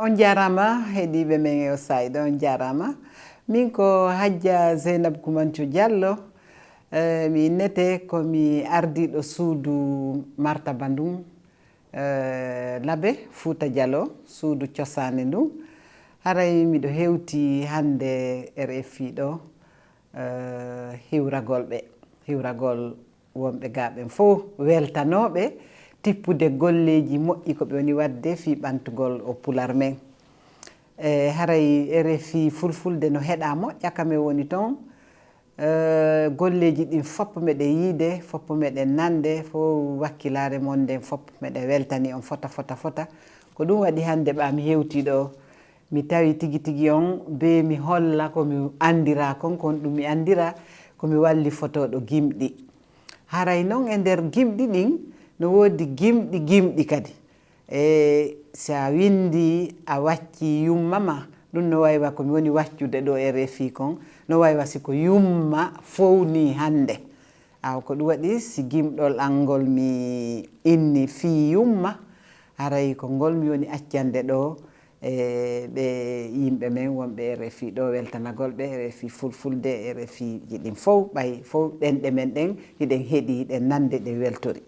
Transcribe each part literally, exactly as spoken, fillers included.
On jaaraama heɗiiɓe men e o saayɗo, on jaaraama. Min ko Hajja Zeynab Kumanco Diallo, eh, mi innete ko mi ardiiɗo suudu martaba ndun, eh, Labe Fuuta Diallo, suudu cosaane ndun. Haray miɗo hewti hannde R F I ɗo, eh, hiwragol ɓe, hiwragol wonɓe gaa ɓen fow, weltanooɓe tippude golleeji moƴƴi ko ɓe woni waɗde fii ɓantugol o pular men. E haray R F I Fulfulde no heɗaa moƴƴa ka men woni ton. E, golleeji ɗin fow meɗen yiide, fow meɗen nande, fow wakkilaare mon nden fow meɗen weltani on fota, fota, fota. Ko ɗum waɗi hannde ɓaa mi hewtii ɗoo, mi tawi tigi tigi on bee mi holla ko mi anndiraa kon, kon ɗum mi anndiraa ko mi wallifotooɗo gimɗi. Haray non e nder gimɗi ɗin, no woodi gimɗi gimɗi kadi. E si a winndi a waccii yumma ma, ɗum no waywa ko mi woni waccude ɗoo R F I kon, no waywa si ko yumma fow nii hannde. Awa ko ɗum waɗi si gimɗol an ngol mi inni fii yumma, haray ko ngol mi woni accande ɗoo, e ɓe yimɓe men wonɓe R F I ɗoo, weltanagol ɓe R F I Fulfulde, R F I ji ɗin fow, ɓay fow ɗenɗe men ɗen, hiɗen heɗii, hiɗen nande, ɗen weltori.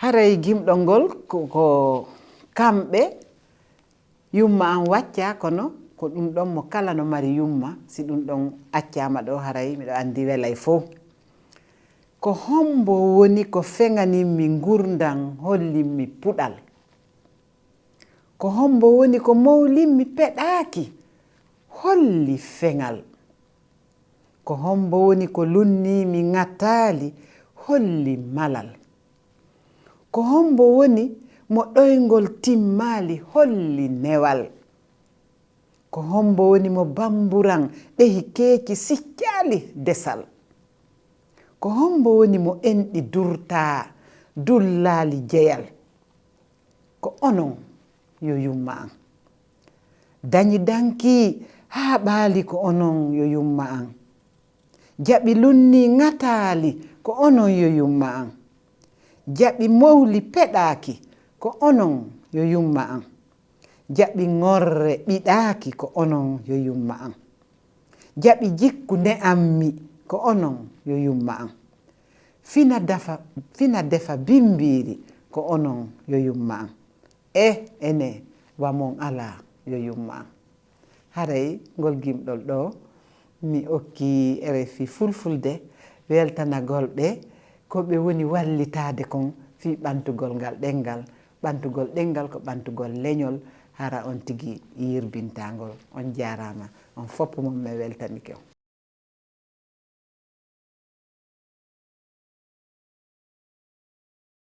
Haray gimɗol ngol ko, ko kamɓe yumma an waccaa, kono ko ɗum ɗon mo kala no mari yumma, si ɗum ɗon accaama ɗoo, haray miɗo anndi welay fow. Ko hombo woni ko feŋanimmi ngurndan, hollimmi puɗal? Ko hombo woni ko mowlimmi peɗaaki, holli feŋal? Ko hombo woni ko lunniimi ŋataali, holli malal? Ko hombo woni mo ɗoyngol timmaali, holli newal? Ko hombo woni mo bamburan ɗehi keeci siccaali, desal? Ko hombo woni mo enɗi durtaa, dullaali jeyal? Ko onon yo yumma an. Dañi danki haa ɓaali, ko onon yo yumma an. Jaɓi lunni ŋataali, ko onon yo yumma an. Jaɓi mowli peɗaaki, ko onon yo yumma an. Jaɓi ŋorre ɓiɗaaki, ko onon yo yumma an. Jaɓi jikku ne'ammi, ko onon yo yumma an. Fina dafa, fina defa bimbiiri, ko onon yo yumma an. E ene wa mon alaa yo yumma an. Haray ngol gimɗol ɗoo mi okki R F I Fulfulde, weltanagol ɓe ko ɓe woni wallitaade kon fii ɓantugol ngal ɗenngal. Ɓantugol ɗenngal ko ɓantugol leñol, hara on tigi yirbintaa ngol. On jaaraama, on fow mon, mi weltanike on.